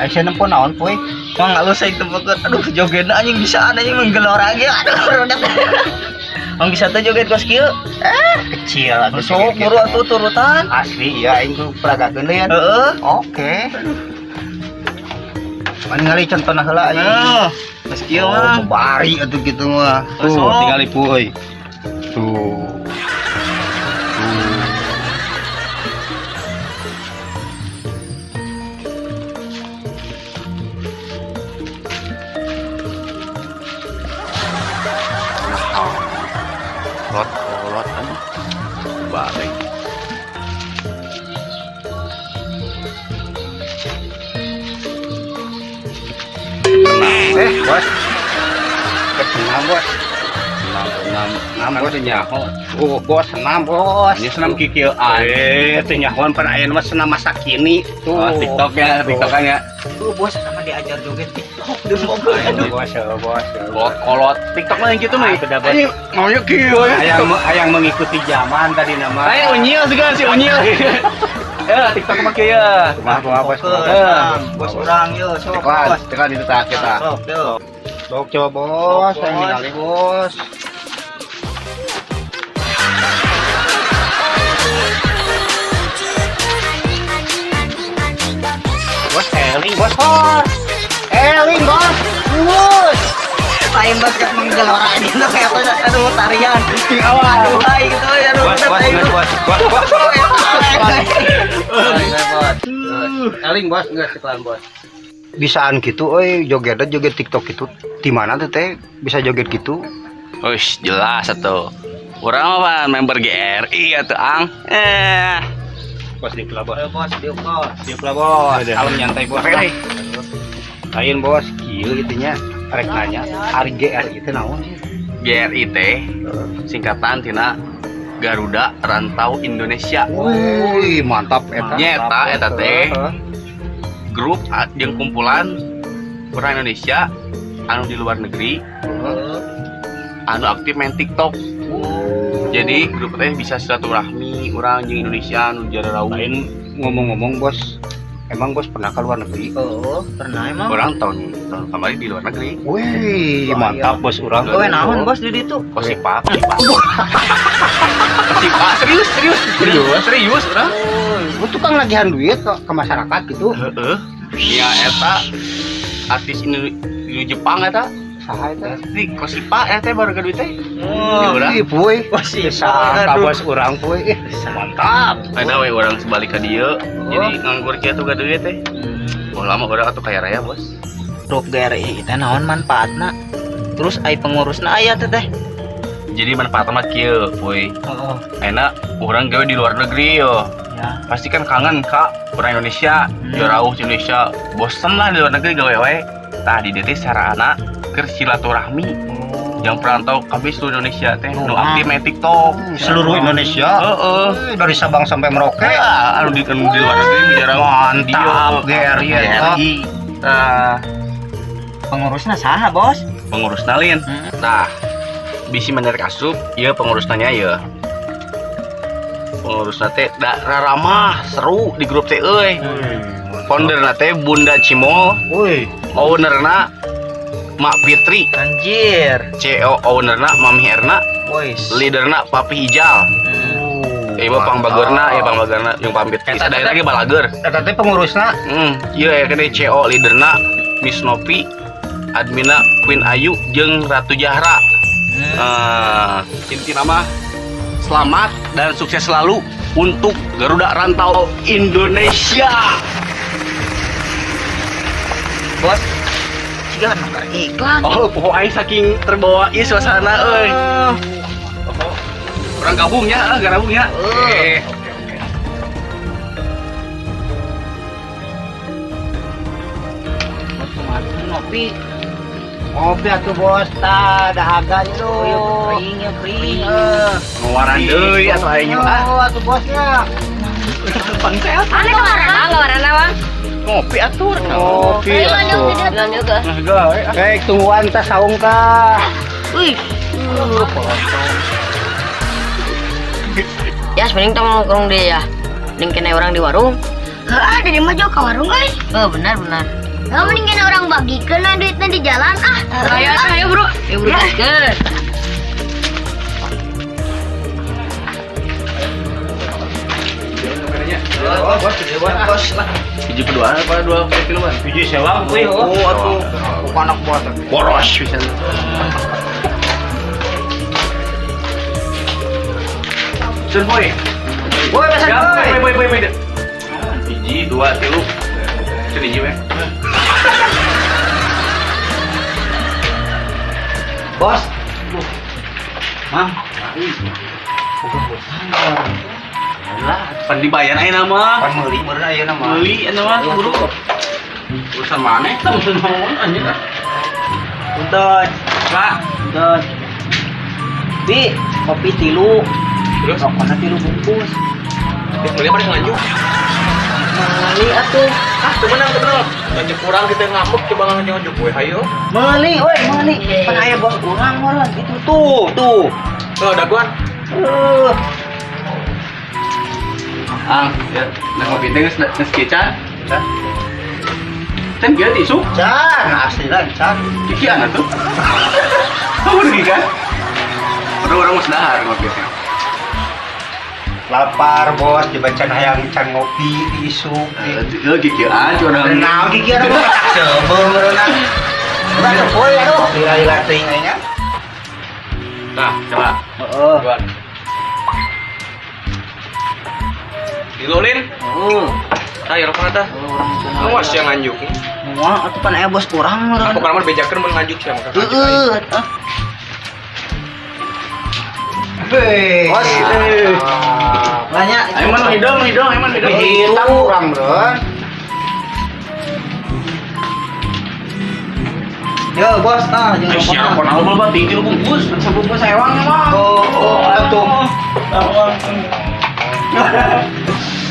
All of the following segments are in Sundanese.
Aisyah nempo naon poe? Mang alus aing tempokeun. Aduh, jogetna anjing bisaan anjing menggelora ge. Aduh, barudak. Mang bisa teh joget kos kieu? Eh, kecil atuh. Sok buru atuh turutan. Asli ya aing tuh peragakeun deui. Heeh. Oke. Ningali contohna heula aing. Nah, kos kieu mah. Oh, bari atuh kitu mah. Tuh, Sok. tinggal ibu euy. Tuh. Tuh. Lot lot anjing. Balik. Eh, bos. Senam, bos. Senam senam Senam, bos. teu nyaho. Oh, bos, senam, bos. Ini senam kikieuan. Eh, teu nyahoan pan aya mah senam masa kini. Tuh. Oh, TikTok ya, TikTok kan ya. Tuh bos sama diajar joget TikTok di mobil. Aduh, bos, oh, bos. Kolot kolot. TikTok mah yang gitu nih. Ah, sudah, bos. Anjing maunya kieu ya. Hayang hayang mengikuti zaman tadi nama. Ayo unyil juga si unyil. Ya, TikTok mah kieu ya. Kumaha kumaha bos. Fokus, bos urang yo sok Tekan, bos. tekan itu tak kita. Sok yo. Sok coba bos, Sok, saya bos. ningali bos. Bos, eling bos, bos. Eling bos. Bos. Lain bos kan menggelora gitu kayak apa aduh tarian. Aduh hai gitu ya aduh. Bos, bos, aduh. bos, bos, bos. Bos. Eling bos, enggak sekalian bos. Bisaan gitu, euy, jogetnya joget TikTok gitu. Di mana tuh teh bisa joget gitu? Wih, jelas atuh. Urang mah member GRI atuh, Ang. Eh. Bos di bos. Ayo bos, diuk bos. Diuk lah bos, kalem nyantai bos. Lain bos, kieu gitu nya. Rek nanya, ari GRI teh naon sih? GRI teh singkatan tina Garuda Rantau Indonesia. Wih, mantap eta. Nyeta eta teh grup jeung kumpulan orang Indonesia anu di luar negeri anu aktif main TikTok. Jadi grup teh bisa silaturahmi orang jeung Indonesia anu jararau. Lain ngomong-ngomong bos, emang bos pernah ke luar negeri? Oh, pernah emang. Orang tahun tahun kemarin di luar negeri. Wih, Wah, mantap bos orang. Kowe naon bos di ditu? Kosipa, kosipa. Kosipa, serius, serius, Serius? serius orang. Lu tukang nagihan duit ke masyarakat gitu. Heeh. Ya eta artis Indo Jepang eta. Saha eta? Di Kosipa eta baru ke duit teh. Oh, urang. Ih, puy. Kosipa, Sangka aduh. bos urang puy. Ih, mantap. Karena we orang sebalik ke dieu, jadi nganggur kieu tuh gak duit teh. Wah lama urang atuh kaya raya, Bos. Grup GRI teh naon manfaatna? Terus ai pengurusna aya teh teh. Jadi manfaatna mah kieu, puy. Heeh. Enak urang gawe di luar negeri yo. Ya. Pasti kan kangen ka urang Indonesia, jauh Indonesia, bosen lah di luar negeri gawe we. Tah di dieu teh sarana keur silaturahmi. Yang perantau kabeh seluruh Indonesia teh nu aktif main TikTok. Seluruh Indonesia. Heeh. Dari Sabang sampai Merauke. Ya, anu di luar negeri bicara Mantap, GRI eta. GRI. Nah, Pengurusna saha, Bos? pengurus nalin. Nah, bisi menarik asup, ya pengurus nanya ya. Pengurus teh da ramah, seru di grup teh euy. Founder teh Bunda Cimol, Wih, ownerna Mak Fitri, Anjir. CEO ownerna Mami Erna, Wis. leaderna Papi Ijal. Ieu mah pangbageurna, ya pangbageurna jeung Pamit. Eta daerah ge balager. Eta teh pengurusna Iya ya kene CO leaderna Miss Novi, adminna Queen Ayu jeung Ratu Jahra. Inti nama selamat dan sukses selalu untuk Garuda Rantau Indonesia. Bos. Siga nongkar iklan. Oh, pokok aing saking terbawa ieu suasana euy. Urang gabung ya, gabung ya. Eh. Oke, oke. Bos kumaha tuh ngopi. Ngopi atuh bos, tah dahaga itu. Oh, iya kering ya kering. Ngawaran deui atuh aing mah. Ah, Oh, atuh bosnya. bangsa Aneh kewarana, kewarana bang. ngopi atuh. Ngopi atuh. Bilang juga. Nah, gawe ah. Eh, tungguan tah saung kah. Wih. Ya, sebenarnya tong nongkrong deh ya. Ning kena orang di warung. Heeh, dari mah jauh ke warung euy. Oh, benar benar. Lah mendingan urang bagikeun we duitna di jalan ah. Ayo, ayo bro. Ayo bro, gaskeun. Oh, bos, bos, Bos lah. Hiji berduaan apa dua tiluan? Hiji sewang kuy. Oh, atuh. Bukan anak buah teh. Boros bisa. Sun boy. Boy, pesan Ya, boy. boy, boy, boy, boy. Hiji, dua, tilu. Sun hiji we. Bos. Mang. Lah, pan dibayar ayeuna mah. Pan meuli meureun ayeuna mah. Meuli ayeuna mah buru. Urusan mana eta urusan naon anjing ah. Punten. Pak, Punten. Bi, kopi tilu. terus Rokokna tilu bungkus. beli apa nganjuk? Meuli atuh. Ah, tuh menang, tuh menang. Lanjut kurang kita ngambek coba nganjuk gue, hayo. Meuli, oi, meuli. Pan aya bos urang meureun gitu tuh, tuh. Tuh, daguan. Eh, Ang, ya, nah kopi teh geus geus kieu can. Can. Can kieu tisu. Can, asli lah can. Kikian atuh. Kamu rugi kan? Padahal urang geus dahar ngopi teh. Lapar bos, dibaca hayang can ngopi di isuk. Heeh, kikian curang. Naon kikian mah tak seubeuh meureunna. Udah boy aduh, lila-lila teuing aing. Nah, coba. heeh. Daguan. Dilulin. Heeh. Ayo, rokok tah. Urang cenah. Awas yang nganjuk. Moal atuh pan aya bos urang meureun. Aku pernah bejakeun mun nganjuk sih maka nganjuk aing. Heeh, ah. Hei. Bos. Banyak. Ayo mana hidung, hidung, ayo mana hidung. Hitam urang meureun. Yo, bos, tah jeung Eh, siapa rokokna. naon mah tinggi lu bungkus, Sebungkus sewang emang. Oh, oh, atuh.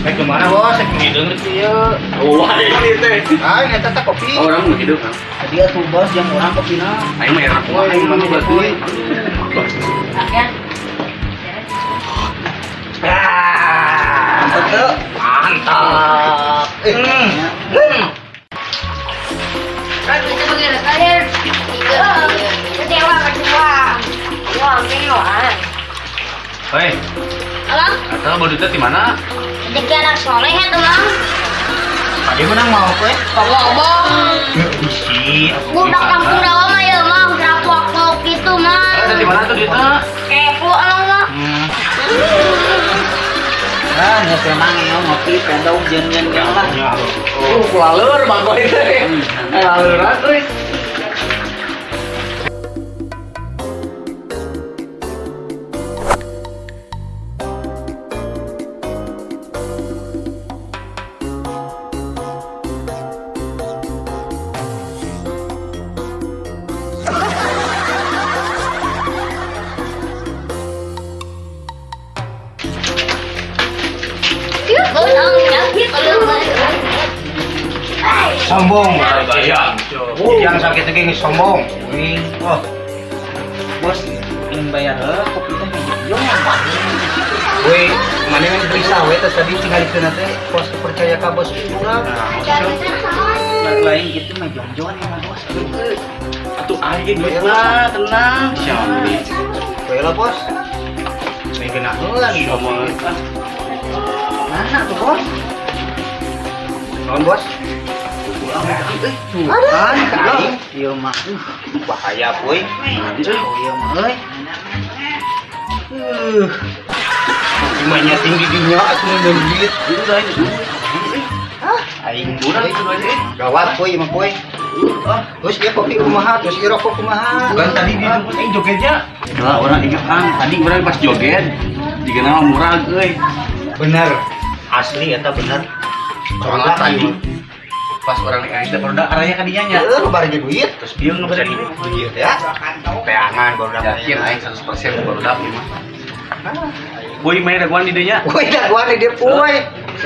Eh kemana bos? Rek ngideng rek ieu. Oh, wah, ini teh. Ah, ini eta teh kopi. Oh, urang nu hidung. Kang. Tadi atuh bos jeung urang kopina. Ayo mah enak kumaha aing mah berarti. Ya. Ah. Mantap tuh. Mantap. Eh, Kan kita begini kalian. Tiga. Kecewa, kecewa. Wah, mewah. Hei, Abang, atau baru di mana? rezeki anak soleh ya tuh, Bang. Tadi menang mau kowe? Ngomong. Isi. Budak kampung rawa mah ya, Mang, kerapok gitu, Mang. Eh, di mana tuh duitnya? Kepo abang mah. Ah, geus emang ya ngopi pendong jeung jeung lah. Oh, kulaleur bangko itu. Eh, laleuran euy. Sombong. Gaya. Yang sakit lagi sombong. Wing, wah. Bos, ingin bayar heula kopi teh yo. Woi, mana yang bisa we teh tadi tinggal dikeuna teh bos percaya ka bos urang. Lain gitu mah jongjon ya mah bos. Atuh aing duit lah, tenang. Siapa nih? We lah bos. Ini kena heula nih. Siapa? Mana tuh bos? Naon bos? Tuh kan, ka aing. Ieu mah. Bahaya boy. Oh ieu mah euy. Gimana tinggi dinya atuh ngeun duit. Itu lain itu. Hah, aing Murah itu aja. Gawat boy mah boy. Terus dia kopi kumaha, terus ieu rokok kumaha. Bukan tadi di jemput aing jogetnya. Lah orang ingat Kang, tadi orang pas joget jika nama murah euy. Bener. Asli eta bener. Soalnya tadi pas orang naik teh baru arahnya ka dinya nya. Heeh, bari duit. Terus dia ngeberi duit. Duit ya. Peangan baru dapat. Yakin aing 100% baru dapet mah. Boy main daguan di dinya. Woi, daguan di dia poe.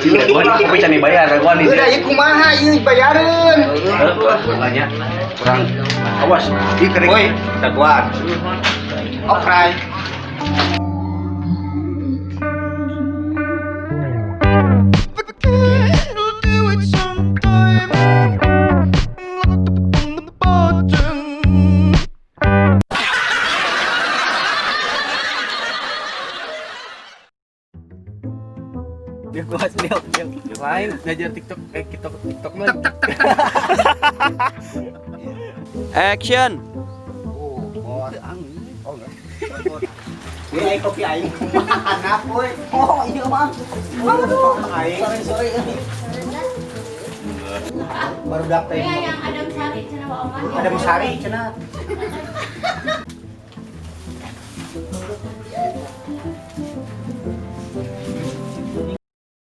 Daguan kopi can dibayar, daguan di Udah dieu. ieu kumaha ieu bayareun. Heeh, nanya. Kurang awas. Ieu kering. Woi, daguan. Okrai. But it'll do it sometime. Biar kuat, biar biar. Lain ngajar TikTok, eh TikTok TikTok mah. Action. Oh, bos. Oh, enggak. Ini aing kopi aing. Anak woi. Oh, iya, Mang. Aduh, aing. Sorry, sorry. Baru dak teh. Yang Adam Sari cenah wa Oman. Ada Sari cenah.